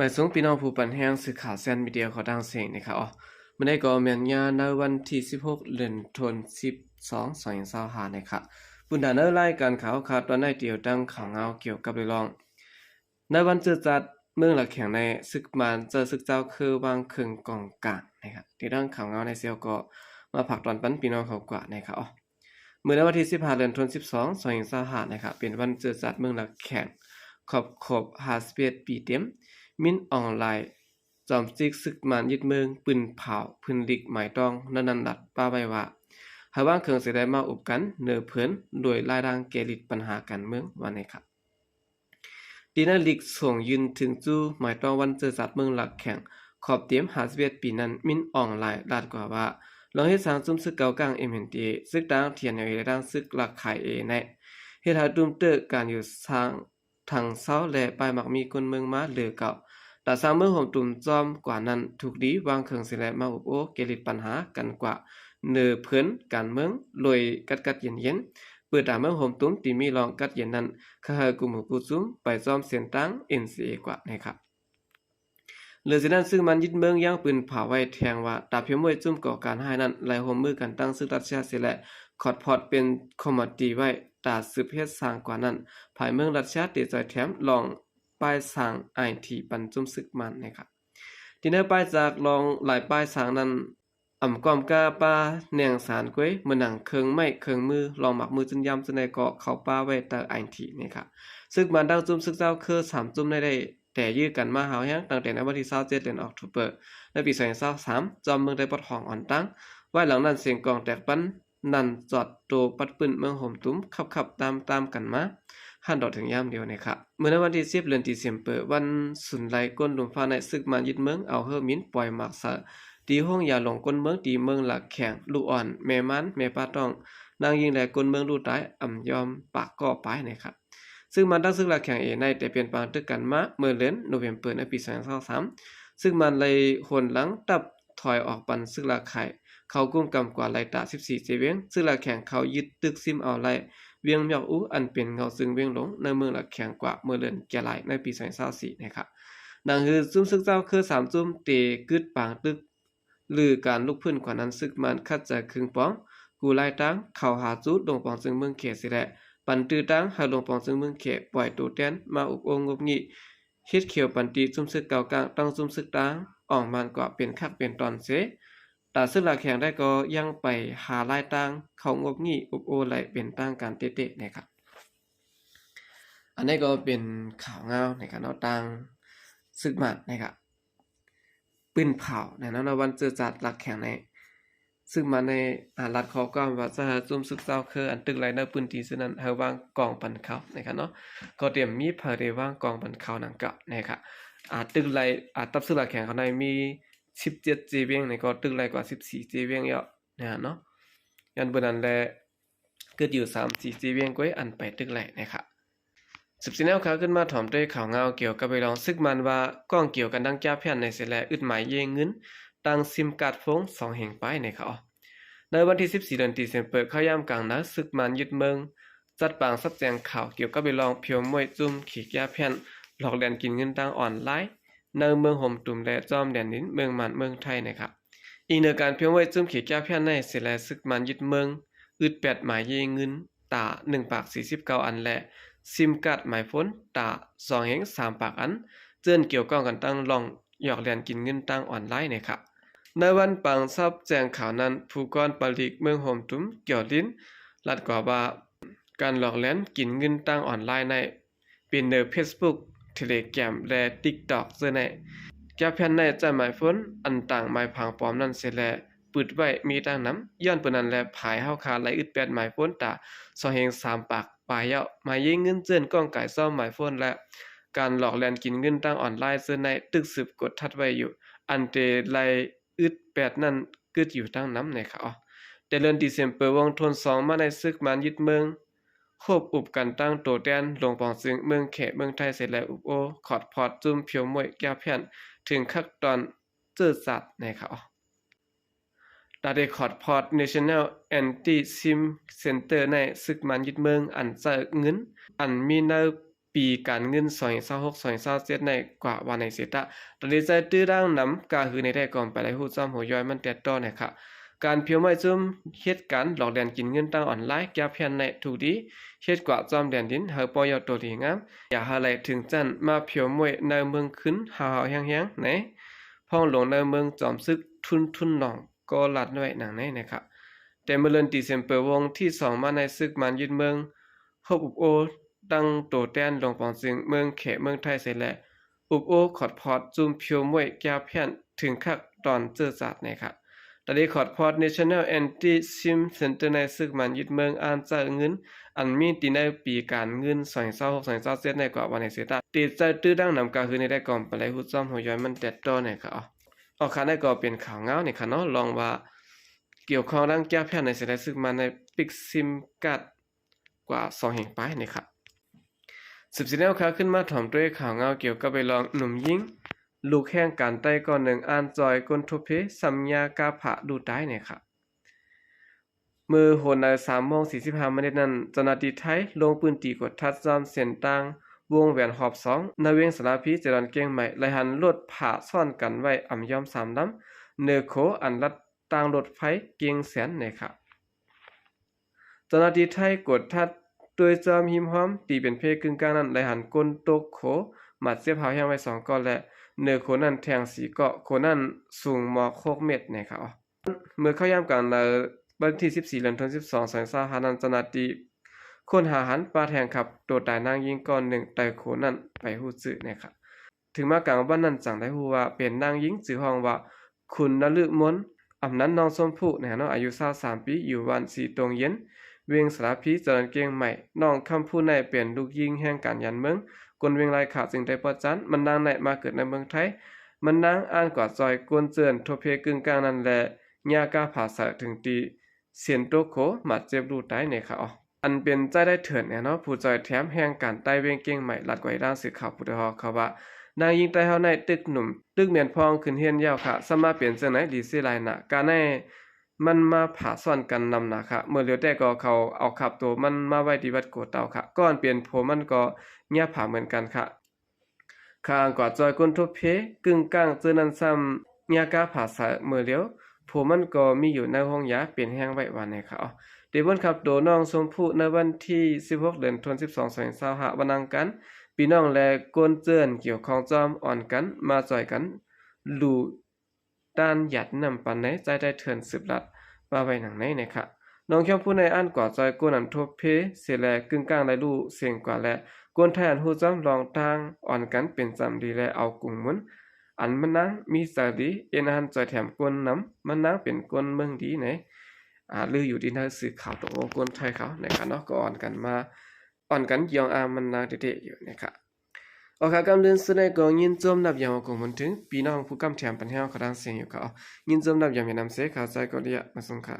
ບາຍສວງພີ່ນ້ອງຜູ້ປັນແຮງສື່ຂ່າວແຊນມີເດຍຂໍທັງເສັງນະຄະ. ເອົາ ມື້ນີ້ກໍແມ່ນຍາມໃນວັນທີສິບຫົກ ເດືອນ ສິບສອງ ສອງພັນຊາວຫ້ານະຄະ. ປຸນດາເນີລາຍການຂ່າວຄາດຕອນໃນດຽວຕັ້ງຂ່າວງາວກ່ຽວກັບເລື່ອງ ໃນວັນເຈີຈາດເມືອງລະແຂງໃນ ຊຶກມານເຈີຊຶກເຈົ້າຄືວາງເຄື່ອງກອງກາງນະຄະ. ທີ່ຕັ້ງຂ່າວງາວໃນເຊວກໍມາຝາກຕອນປັນພີ່ນ້ອງເຂົາກວ່ານະຄະ. ເອົາ ມື້ໃນວັນທີສິບຫ້າ ເດືອນ ສິບສອງ ສອງພັນຊາວຫ້ານະຄະ ເປັນວັນເຈີຈາດເມືອງລະແຂງ ຄອບ ຄົບຫ້າສິບເອັດປີເຕັມ. ມິນອອງລາຍ ຈອມຈິກຊຶກມານຍຶດເມືອງ ປືນເຜົາ ພື້ນລິກໝາຍຕ້ອງ ນະນັນລັດ ປ້າໄວ້ວ່າ ໃຫ້ວາງເຄື່ອງເສຍແລະມາອົບກັນເນີເພີນ ໂດຍລາຍທາງແກ້ລິດບັນຫາການເມືອງ ວ່ານະຄະ. ທີ່ໃນລິກສົ່ງຍື່ນເຖິງຈູ້ໝາຍຕ້ອງວັນເຈີຈາດເມືອງລະແຂງ ຄອບເຕັມຫ້າສິບເອັດປີນັ້ນ ມິນອອງລາຍລາດກວ່າວ່າ ລອງເຮັດສ້າງຈຸ້ມຊຶກເກົ່າກ້າງ ເອັມເອັນທີເອ ຊຶກຕ່າງ ທີເອັນເອ ແລະ ທາງຊຶກລະແຂງເອໃນ ເຮັດໃຫ້ຕຸ້ມເຕີການຢູ່ສ້າງ ທາງເຊົາ ແລະ ປ້າຍມັກມີຄົນເມືອງມາເຫຼືອເກົ່າ. ຕາສ້າງເມືອງໂຮມຕຸມຈອມກວ່ານັ້ນ ທຸກດີວາງເຄື່ອງເສຍແລະມາອົບໂອ້ ແກ້ລິດບັນຫາກັນກວ່າເນີເພີນການເມືອງ ໂດຍກັດກັດເຢັນໆ. ເປີດຕາເມືອງໂຮມຕຸມທີ່ມີລອງກັດເຢັນນັ້ນ ຂະໃຫ້ກຸ່ມຜູ້ຊຸມໄປຈອມເສັ້ນທາງ ເອັນຊີເອ ກວ່ານະຄະ. ເຫຼືອຈາກນັ້ນ ຊຶກມານຍຶດເມືອງຍັງປືນເຜົາໄວ້ແທງວ່າ ຕາພຽມໂຫວຍຈຸ້ມກໍ່ການຮ້າຍນັ້ນ ໄລ່ຮ່ວມມືກັນຕັ້ງຊຶກຣັດເຊຍເສຍແລະ ຂອດພອດເປັນຄອມມາຕີໄວ້ ຕາສືບເຮັດສ້າງກວ່ານັ້ນ ພາຍເມືອງຣັດເຊຍເຕະຈ່ອຍແຖມລອງປ້າຍສ້າງໄອທີປັນຈຸ້ມຊຶກມານນະຄະ. ທີ່ເນີປ້າຍຈາກລອງລາຍປ້າຍສ້າງນັ້ນ ອຳກ້ອມກ້າປ້າແໜ່ງສານກ້ວຍ ເໝືອນໜັງເຄື່ອງໄມ້ເຄື່ອງມື ລອງໝາກມື ຈື້ນຢາມ ຈັ່ງໃດກໍເຂົ້າປ້າໄວ້ໃຕ້ໄອທີນະຄະ. ຊຶກມານຕັ້ງຈຸ້ມຊຶກເຈົ້າຄືສາມຈຸ້ມໃນໄດ້ ແຕ່ຢື້ກັນມາຫ້າວແຮງ ຕັ້ງແຕ່ໃນວັນທີຊາວເຈັດ ເດືອນ ອອກໂທເບີ ໃນປີສອງພັນຊາວສາມ ຈອມເມືອງໄດ້ປະທ້ອງອ່ອນຕັ້ງ ວາຍຫຼັງນັ້ນສຽງກອງແຕກປັນ ນັນຈອດໂຕປັດປື້ນເມືອງໂຮມຕຸມ ຂັບໆຕາມໆກັນມາ ຫັ້ນດອກເຖິງຍາມດຽວນະຄະ. ເມື່ອໃນວັນທີສິບ ເດືອນ December ວັນສູນໄລກົ້ນລຸ່ມຟ້າໃນ ຊຶກມານຍຶດເມືອງ ເອົາເຮີມິນປ່ອຍໝາກໃສ່ ຕີໂຮງຢາຫຼົງກົ້ນເມືອງ ທີ່ເມືອງລະແຂງ ລູກອ່ອນ ແມ່ມານ ແມ່ປ້າຕ້ອງ ນາງຍິງ ແລະ ກົ້ນເມືອງລູກຕາຍ ອຳຍອມປາກກໍປາຍນະຄະ. ຊຶກມານຕັ້ງຊຶກລະແຂງເອໃນ ແຕ່ເປັນປາງຕຶກກັນມາເມື່ອເດືອນໂນເວັມເບີ ໃນປີສອງພັນຊາວສາມ ຊຶກມານໄລ່ໂຫນຫຼັງຕັບຖອຍອອກປັນຊຶກລະແຂງ ເຂົ້າກຸ້ມກຳກວາດໄລ່ຕາສິບສີ່ເຈວຽງ ຊຶກລະແຂງເຂົ້າຍຶດຕຶກຊິມເອົາໄລ່ວຽງມຽກອູ ອັນເປັນເງົາຊຶງວຽງຫຼົງໃນເມືອງລະແຂງກວ່າເມື່ອເດືອນກະລາຍ ໃນປີສອງພັນຊາວສີ່ນະຄະ. ໜັງຮືຈຸ້ມຊຶກເຈົ້າຄືສາມຈຸ້ມເຕະກຶດປາງຕຶກ ຫຼື ການລຸກຟື້ນຂອງນັ້ນ ຊຶກມານຂັດໃຈຄຶງປອງ ກູ້ລາຍທາງເຂົ້າຫາຈູດລົງປອງເຊິ່ງເມືອງເຂດເສຍແລະ ປັນຕື້ທາງໃຫ້ລົງປອງເຊິ່ງເມືອງເຂດ ປ່ອຍໂຕແທນມາອົບໂອ້ງົບງິ້ ເຮັດຂຽວປັນຕີຈຸ້ມຊຶກເກົ່າກ້າງ ຕັ້ງຈຸ້ມຊຶກຕ່າງອອກມາກວ່າເປັນຄັກເປັນຕອນເສ. ຕາຊຶກລະແຂງໄດ້ກໍຍັງໄປຫາລາຍທາງເຂົ້າງົບງິ້ອົບໂອ້ໄລ່ເປັນທາງການເຕະໆນະຄະ. ອັນນີ້ກໍເປັນຂ່າວງາວນະຄະເນາະ ທາງຊຶກມານນະຄະ ປືນເຜົາແນ່ນອນວ່າວັນເຈີຈາດຫຼັກແຂງໃນ ຊຶກມານໃນ ອາ ລັດຂໍ້ຄວາມວ່າ ຈະໃຫ້ຈຸ້ມຊຶກເຈົ້າຄືອັນຕຶກໄລ່ໃນພື້ນທີ່ເຊັ່ນນັ້ນ ໃຫ້ວາງກອງປັນເຂົານະຄະເນາະ. ກໍຕຽມມີໃຜໄດ້ວາງກອງປັນເຂົານຳກັນນະຄະ. ອາ ຕຶກໄລ່ ອາ ຕັບຊຶກຫຼັກແຂງເຂົາໃນມີສິບເຈັດເຈວຽງນີ້ ກໍຕຶກໄລ່ກວ່າສິບສີ່ເຈວຽງແລ້ວນະເນາະ. ຍ້ອນເບິ່ງນັ້ນແລະ ເກີດຢູ່ສາມສີ່ເຈວຽງກ້ວຍອັນໄປຕຶກໄລ່ນະຄະ. ສືບສຽນແນວຂ່າວຂຶ້ນມາຖອມດ້ວຍຂ່າວງາວກ່ຽວກັບເລື່ອງ ຊຶກມານວ່າກ້ອງກ່ຽວກັນດັ່ງຈາພຽນໃນເສແລະ ອຶດໝາຍເຢເງິນ ຕັ້ງຊິມກາດໂຟນສອງແຫ່ງໄປໃນຂ່າວ. ໃນວັນທີສິບສີ່ ເດືອນ December ເຂົ້າຍາມກາງໜາວ ຊຶກມານຍຶດເມືອງ ຈັດປາງສັບແຈງຂ່າວກ່ຽວກັບເລື່ອງພຽວມວຍຈຸ້ມເຂກຈາພຽນ ຫຼອກລຽນກິນເງິນທາງອອນລາຍ ໃນເມືອງໂຮມຕຸມ ແລະ ຈອມແດນດິນເມືອງມານເມືອງໄທນະຄະ. ອີງເໜືອການພຽວມວຍຈຸ້ມເຂກຈາພຽນໃນເສແລະ ຊຶກມານຍຶດເມືອງ ອຶດແປດໝາຍເຢເງິນ ຕາໜຶ່ງປາກສີ່ສິບເກົ້າອັນ ແລະ ຊິມກາດໝາຍໂຟນ ຕາສອງແຫ່ງສາມປາກອັນ ເຈີນກ່ຽວຂ້ອງກັນຕັ້ງລອງຫຼອກລຽນກິນເງິນທາງອອນລາຍນະຄະ. ໃນວັນປາງຊັບແຈ້ງຂ່າວນັ້ນ ຜູ້ກອນປະລິກເມືອງໂຮມຕຸມ ກຽວລິນ ລັດກວ່າວ່າ ການຫຼອກລຽນກິນເງິນທາງອອນລາຍໃນ ເປັນເນີ Facebook Telegram ແລະ TikTok ເຊິ່ງໃນຈາພຽນໃນຈະໝາຍໂຟນອັນຕັ້ງໝາຍຜັງປອມນັ້ນເສແລະ ປຶດໄວ້ມີຕັ້ງນຳ. ຍ້ອນເປັນນັ້ນແລະ ພາຍເຮົາຄາໄລ່ອຶດແປດໝາຍໂຟນ ຕາສອງແຫ່ງສາມປາກປາຍແລ້ວ ໝາຍເຢເງິນເຈີນກ້ອງກາຍຊອມໝາຍໂຟນ ແລະ ການຫຼອກລຽນກິນເງິນທາງອອນລາຍເຊິ່ງໃນຕຶກສືບກົດທັດໄວ້ຢູ່ ອັນເຕໄລ່ອຶດແປດນັ້ນ ກຶດຢູ່ຕັ້ງນຳໃນຂ່າວ. ແຕ່ເດືອນ December ວົງທົນສອງມາໃນ ຊຶກມານຍຶດເມືອງ ໂຮບອຸບກັນຕັ້ງໂຕແທນລົງປອງເຊິ່ງເມືອງແຂເມືອງໄທເສແລະ ອຸບໂອ້ຂອດພອດຈຸ້ມພຽວມວຍຈາພຽນ ເຖິງຂັ້ນຕອນເຈີຈາດໃນຂ່າວ. ຕາໄດ້ຂອດພອດ National Anti Sim Center ໃນຊຶກມານຍຶດເມືອງ ອັນໃຊ້ເງິນ ອັນມີໃນ ປີການເງິນ ສອງພັນຊາວຫົກ ສອງພັນຊາວເຈັດ ໃນກວ່າວ່າໃນເສຕະ ຕອນນີ້ໃຊ້ຕື້ດັ່ງນຳກາຫື່ນໃນແທ້ກໍໄປໄລ່ຮູ້ຈ້ອມຫົວຍ້ອຍມັນແຕ່ຕໍ່ນະຄະ. ການຜຽວໝ້ວຍຈຸ້ມເຮັດການຫຼອກລຽນກິນເງິນທາງອອນລາຍ ແກ້ວພຽນໃນທຸກດີ ເຮັດກວ່າຈ້ອມແດນດິນ ເຮົາປ້ອຍຢອດໂຕດີງາມ ຢ່າໃຫ້ໄຫຼເຖິງຊັ້ນ ມາຜຽວໝ້ວຍໃນເມືອງຂຶ້ນ ຫ້າວໆແຮງໆ ໃນ ພ້ອງລົງໃນເມືອງຈອມຊຶກ ທຸນ ທຸນໜອງ ກໍລັດໄວ້ດັ່ງໃນນະຄະ. ແຕ່ເມື່ອເດືອນດີເຊັມເປີ ວົງທີສອງມາໃນ ຊຶກມານຍຶດເມືອງ ຮົບອຸບໂອ້ ຕັ້ງໂຕແທນ ຫຼວງປອງຊຶງ ເມືອງແຂເມືອງໄທເສຍແລ້ວ ອຸບໂອ້ຂອດພອດ ຈຸ້ມຜຽວໝ້ວຍແກ້ວພຽນ ເຖິງຄັກຕອນເຈີດຈາດນະຄະ. ຕອນນີ້ຂອດພອດ National Anti-Sham Center ໃນຊຶກມານຍຶດເມືອງ ອ່ານໃຊ້ເງິນ ອັນມີຕິໃນປີການເງິນ ສອງພັນຊາວຫົກ ສອງພັນຊາວເຈັດ ໃນກວ່າວ່າໃນເສຕະ ເຕໃຊ້ຕື້ດັ່ງນຳກາຫື່ນໃນແຕ່ກໍໄປໄລ່ຮູ້ຈ້ອມຫົວຍ້ອຍມັນແຕ່ຕໍ່ນະຄະ. ອອກຄາວໃນກໍເປັນຂ່າວງາວນະຄະເນາະ ລອງວ່າກ່ຽວຂ້ອງດັ່ງແກ້ວພຽນໃນເສຍແລ້ວ ຊຶກມານໃນປິກຊິມກາດ ກວ່າສອງແຫ່ງປາຍນີ້ຄະ. ສືບສຽງແນວຂ່າວຂຶ້ນມາຖອມດ້ວຍຂ່າວງາວກ່ຽວກັບໄປລອງໜຸ່ມຍິງ ລູກແຮງການໃຕ້ກ້ອນໜຶ່ງ ອ່ານຈ່ອຍກົ້ນທົບເພ ຊ້ຳຍາກ້າຜາລູກຕາຍນີ້ຄະ. ເມື່ອຫົວໃນສາມໂມງສີ່ສິບຫ້າມາເນັດນັ້ນ ເຈົ້າໜ້າທີ່ໄທລົງພື້ນທີ່ກວດທັດຊອມເສັ້ນທາງວົງແຫວນຮອບສອງ ໃນວຽງສາລາພີ ຈະດອນກ້ຽງໃໝ່ ໄດ້ຫັນລົດຜາຊ້ອນກັນໄວ້ອຳຍອມສາມລຳ ເໜືອໂຂອັນລັດ ຕາງລົດໄຟກ້ຽງແສນນີ້ຄະ. ເຈົ້າໜ້າທີ່ໄທກວດທັດໂດຍຈອມຮິມຮອມ ຕີເປັນເພກຶ່ງກາງນັ້ນ ໄດ້ຫັນກົ້ນຕົກໂຂ ບາດເຈັບຮາວແຮງໄວ້ສອງເກາະ ແລະ ເໜືອໂຂນັ້ນແທງສີ່ເກາະ ໂຂນັ້ນສູງໝອກຫົກເມັດນີ້ຄະ. ເມື່ອເຂົ້າຍາມກາງໃນວັນທີສິບສີ່ ເດືອນສິບສອງ ສອງພັນຊາວຫ້ານັ້ນ ເຈົ້າໜ້າທີ່ຄົ້ນຫາຫັນປາແທງຂັບໂຕຕາຍນາງຍິງກ້ອນໜຶ່ງໃຕ້ໂຂນັ້ນ ໄປຮູ້ຊື່ນີ້ຄະ. ເຖິງມາກາງວັນນັ້ນຈັ່ງໄດ້ຮູ້ວ່າເປັນນາງຍິງ ຊື່ຮ້ອງວ່າ ຄຸນນະລຶມົນ ອຳນານ ນ້ອງຊົມພູ້ ນະເນາະ ອາຍຸຊາວສາມປີ ຢູ່ບ້ານສີຕົງເຢັນ ວຽງສາລາພີ ຈະດອນກ້ຽງໃໝ່. ນ້ອງຄຳພູ້ໃນເປັນລູກຍິງແຮງການຢານເມືອງ ຄົນວຽງລາຍຂາ ຈຶ່ງໄດ້ປະຈານ ມັນນາງໃນມາເກີດໃນເມືອງໄທ ມັນນາງອ່ານກວາດຈ່ອຍກົ້ນເຈີນທົບເພກຶ່ງກາງນັ້ນ ແລະ ຍາກ້າຜາສາຍເຖິງຕີ ເສັນໂຕໂຂ ບາດເຈັບລູກຕາຍນີ້ຄະ. ອັນເປັນໃຈໄດ້ເຖິນແນວເນາະ ຜູ້ຈ່ອຍແຖມແຮງການໃຕ້ວຽງກ້ຽງໃໝ່ ລັດກວາຍດ້ານສື່ຂ່າວຜູ້ໄດ້ຮອດຂ່າວວ່າ ນາງຍິງໃຕ້ເຮົາໃນຕຶກໜຸ່ມ ຕຶກແມ່ນພ້ອງຂຶ້ນຮຽນຍາວຄະ ສາມາດເປັນຈັ່ງໃດ ດີເສຍຫຼາຍນະ ກາໃນມັນມາຜາຊ້ອນກັນນຳນາຄະ. ເມື່ອຫຼຽວແຕ່ກໍເຂົາເອົາຂັບໂຕມັນມາໄວ້ທີ່ວັດໂກເຕົາຄະ ກ່ອນເປັນຜົວມັນກໍຍາຜາເໝືອນກັນຄະ. ຂ້າງກວາດຈ່ອຍກົ້ນທົບເພກຶ່ງກາງເຈີນັ້ນຊ້ຳ ຍາກ້າຜາສາຍເມື່ອຫຼຽວ ຜົວມັນກໍມີຢູ່ໃນໂຮງຢາ ເປັນແຮງໄວ້ວ່າແນ່ຄະ. ເດບົນຂັບໂຕນ້ອງຊົມພູ້ໃນວັນທີສິບຫົກ ເດືອນສິບສອງ ສອງພັນຊາວຫ້າ ວັນອັງຄານ ພີ່ນ້ອງ ແລະ ຄົນເຈີນກ່ຽວຂ້ອງຈອມອ່ອນກັນມາຈ່ອຍກັນລູ້ ດ້ານຢາດນ້ຳປັນໃນ ໃຈໄດ້ເຖິນສືບລັດວ່າໄວ້ດັ່ງໃນນະຄະ. ນ້ອງຄຳພູ້ໃນອ່ານກວາດຈ່ອຍກົ້ນອັນທົບເພເສຍແລະກຶ່ງກາງໄດ້ລູ້ເສັງກວ່າ ແລະ ຄົນໄທອັນຮູ້ຈ້ອມລອງທາງອ່ອນກັນເປັນຈຳດີ ແລະ ເອົາກຸງມຸນ ອັນມັນນາງມີໃຈດີ ເອັນອາຫານຈ່ອຍແຖມກົ້ນນຳ ມັນນາງເປັນຄົນເມືອງດີໃນ ອາ ລືຢູ່ທີ່ໃນສື່ຂ່າວໂຕໂອ້ ຄົນໄທເຂົານະຄະເນາະ ກໍອ່ອນກັນມາ ອ່ອນກັນຢອງອາມັນນາງເດໆຢູ່ນະຄະ. ອອກຂ່າວກຳລຶນສຸດໃນກໍຍິນຊົມນັບຢາມເອົາກົງບຸນເຖິງ ພີ່ນ້ອງຜູ້ກຳແຖມປັນແຮງເຮົາຂະດັງສຽງຢູ່ຄະ. ຍິນຊົມນັບຢາມມີນຳເສ ເຂົ້າໃຈກໍລະຍະມາສົ່ງຄະ.